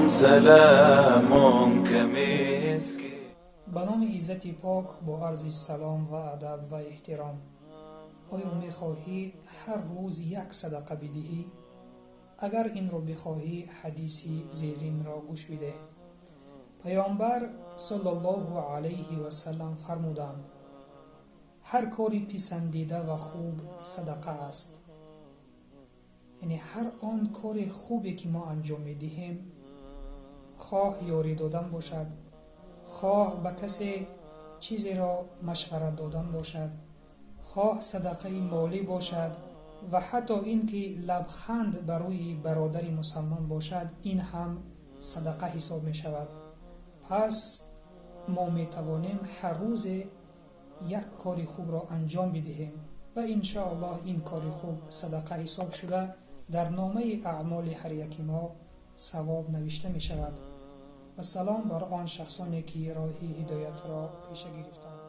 سلام كمسك. Ба номи Иззати Пок, бо арзи салом ва адаб ва эҳтиром. Оё мехоҳӣ ҳар рӯз як садақа бидиҳӣ? Агар инро бихоҳӣ, ҳадиси зеринро гӯш бидеҳ. Паёмбар саллаллоҳу алайҳи васаллам фармуданд: «Ҳар кори писандида ва хуб садақа аст». Яъне ҳар он кори хубе, ки мо анҷом медиҳем, хоҳ ёрӣ додан бошад, хоҳ ба касе чизеро машварат додан бошад, хоҳ садақаи молӣ бошад ва ҳатто ин ки лабханд ба рӯи бародари мусалмон бошад, ин ҳам садақа ҳисоб мешавад. Пас мо метавонем ҳар рӯзе як кори хубро анҷом бидиҳем ва иншоаллоҳ ин кори хуб садақа ҳисоб шуда, дар номаи аъмоли ҳар яки мо савоб навишта мешавад. Ва салом бар он шахсоне, ки роҳи ҳидоятро пеша гирифтанд.